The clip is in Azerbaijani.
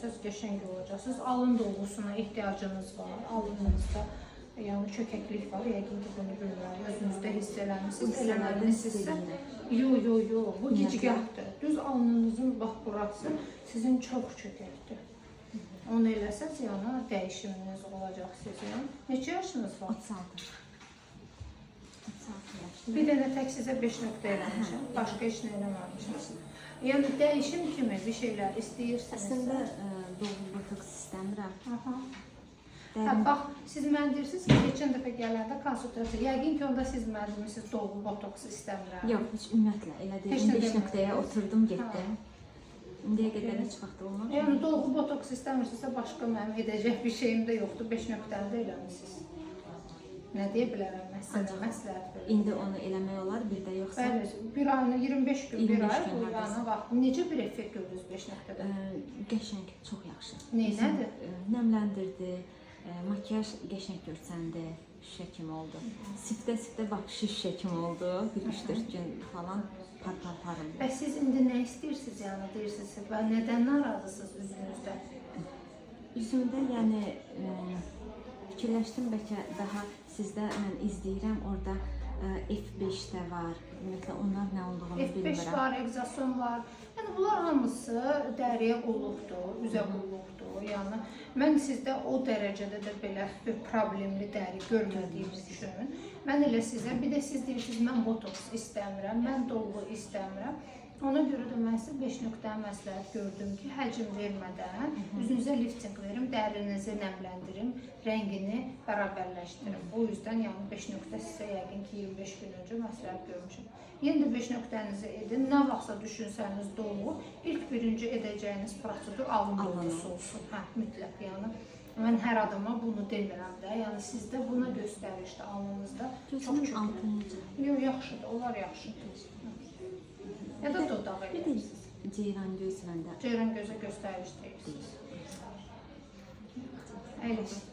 eləsəz qəşəng olacaqsınız. Alın dolğusuna ehtiyacınız var. Alnınızda yəni çökəklik var. Yəqin ki, bunu bilmirəm. Özünüzdə hiss eləmisiniz, Bu eləməmisinizsə. hisslərdən Yo, yo, yo, bu Ümumiyyətlə. gicgahdır. Düz alnınızın bax burası sizin çox çökəkdir. Onu eləsəz, yəni dəyişiminiz olacaq sizin. Neçə yaşınız var? 36. 36 yaşlı. Bir dənə tək sizə 5 nöqtə eləmişəm. Başqa heç nə eləməmişəm. Yəni dəyişim kimi bir şeylər istəyirsinizsə. Əslində dolğu botoks istəmirəm. Aha. Hə, Dərin bax, siz mənə deyirsiniz ki, keçən dəfə gələndə konsultasiya, yəqin ki, onda siz mənə demisiniz dolğu botoks istəmirəm. Yox, heç ümumiyyətlə elə Heç deyil. nə 5 demədim. nöqtəyə oturdum, getdim. İndiyə qədər heç vaxt olmadı. Yəni dolğu botoks istəmirsinizsə, başqa mənim edəcək bir şeyim də yoxdur. 5 nöqtəni də eləmisiniz. Nə deyə bilərəm mən sizə, Ancaq məsləhət verirəm. İndi onu eləmək olar, bir də yoxsa Bəli, bir ayını 25 gün, bir 25 ay gün bu hardasa. yana vaxt. Necə bir effekt gördünüz 5 nöqtədə? Qəşəng, çox yaxşı. Neynədir? Nəmləndirdi, makiyaj qəşəng görsəndi, şüşə kimi oldu. Siftə-siftə bax şüşə kimi oldu. Bir 3-4 gün falan par-par parıldı. Bəs siz indi nə istəyirsiniz, yəni deyirsiniz və nədən narazısınız üzünüzdə? Üzümdə yəni fikirləşdim bəlkə daha sizdə mən izləyirəm orada F5 də var. Ümumiyyətlə onlar nə olduğunu F5 bilmirəm. var, egzason var. Yəni bunlar hamısı dəriyə qulluqdur, üzə qulluqdur. Yəni mən sizdə o dərəcədə də belə bir problemli dəri görmədiyim üçün mən elə sizə bir də siz deyirsiniz mən botoks istəmirəm, mən dolğu istəmirəm. Ona görə də mən sizə 5 nöqtə məsləhət gördüm ki, həcm vermədən üzünüzə lifting verim, dərinizi nəmləndirim, rəngini bərabərləşdirim. O yüzden yəni 5 nöqtə sizə yəqin ki 25 gün öncə məsləhət görmüşəm. Yenə də 5 nöqtənizi edin. Nə vaxtsa düşünsəniz dolğu, ilk birinci edəcəyiniz prosedur alın Alın. dolğusu olsun. Hə, mütləq yəni. Mən hər adama bunu demirəm də. Yəni sizdə buna göstərişdə alnınızda çox Gözümün çox. altı necə? Yox, yaxşıdır, onlar yaxşıdır. Ya da dodaq Bir də eləyirsiniz. ceyran göz məndə Ceyran gözə göstəriş deyirsiniz. Əyləşin.